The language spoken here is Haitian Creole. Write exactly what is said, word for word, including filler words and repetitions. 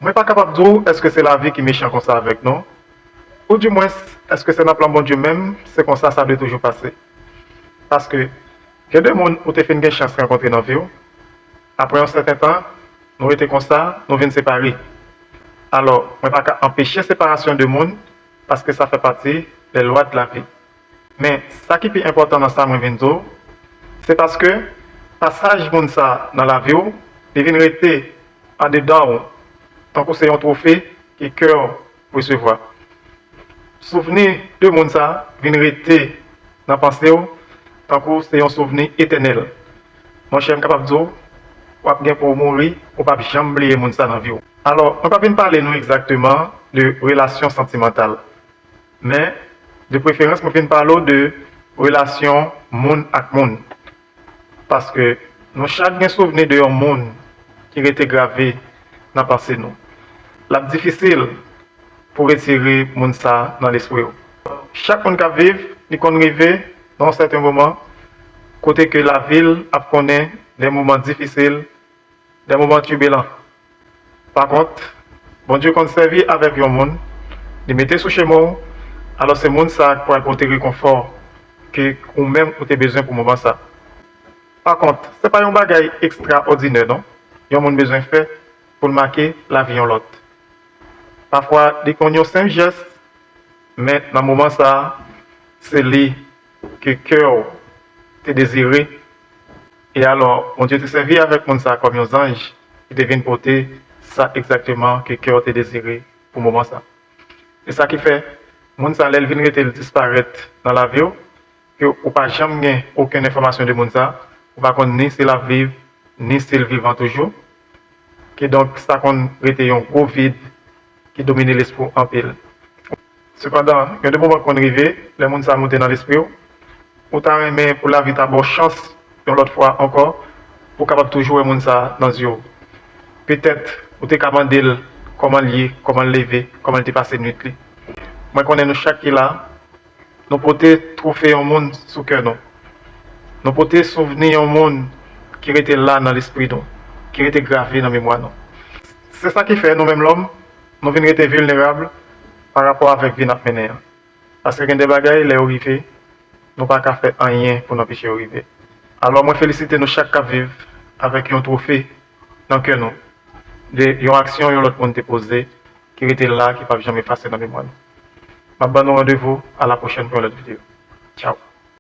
Mwen pa kapab di w èske se lavi ki mechan konsa avèk nou, oudimwens, èske se nan plan Bondye menm, se konsa sa dwe toujou pase. Paske gen de moun ou te fin gen chans rankontre nan vi w, apre yon sèten tan, nou rete konsa, nou vin separe. Alò, mwen pa ka anpeche separasyon de moun, paske sa fè pati de lwa de lavi. Men, sa ki pi enpòtan nan sa mwen vin di w, se paske pasaj moun sa nan lavi w, li vin rete andedan w, tankou se yon twofe ke kè w resevwa. Souvni de moun sa vin rete nan panse w, tankou se yon souvni etènèl. Monchè, m kapab di w, w ap gen pou w mouri, ou p ap janm bliye moun sa nan vi w. Alò, mwen p ap vin pale nou egzakteman de relasyon santimantal, men de preferans mwen vin pale w de relasyon moun ak moun. Paske nou chak gen souvni de yon moun ki rete grave nan panse nou. L ap difisil pou retire moun sa nan lespri w. Chak moun k ap viv, li konn rive nan yon sèten moman kote ke lavi l ap konnen de moman difisil, de moman tibilan. Pakont, Bondye konn sèvi avèk yon moun, li mete sou chemen w, alò se moun sa a k pral pote rekonfò ke ou menm ou te bezwen pou moman sa. Pakont, se pa yon bagay ekstraòdinè non, yon moun bezwen fè pou l make lavi yon lòt. Pafwa, li konn yon senp jès, men nan moman sa a, se li ke kè w te dezire. E alò, Bondye te sèvi avèk moun sa a kòm yon zanj ki te vin pote sa egzakteman ke kè w te dezire pou moman sa. E sa ki fè, moun sa, lè l vin rete l disparèt nan lavi w, ke ou pa janm gen okenn enfòmasyon de moun sa, ou pa konn ni si l ap viv, ni si l vivan toujou. Kidonk, sa konn rete yon gwo vid ki domine lespri w anpil. Sepandan, gen de moman k konn rive, lè moun sa moute nan lespri w, ou ta renmen pou lavi ta ba w chans yon lòt fwa ankò, pou w kapab toujou wè moun sa nan zye w. Petèt, ou te ka mande l kòman l ye, kòman l leve, kòman l te pase nwit li. Mwen konnen nou chak ki la, nou pote twofe yon moun sou kè nou. Nou pote souvni yon moun ki rete la nan lespri nou, ki rete grave nan memwa nou. Se sa ki fè nou menm lòm, nou vin rete vilnerab pa rapò avèk vi n ap mennen an. Paske gen de bagay, lè yo rive, nou pa ka fè anyen pou n anpeche yo rive. Alò, mwen felisite nou chak k ap viv avèk yon twofe nan kè nou, de yon aksyon yon lòt moun te poze, ki rete la, ki p ap janm efase nan memwa nou. M ap ban nou randevou a la pwochèn pou yon lòt videyo. Tchaw.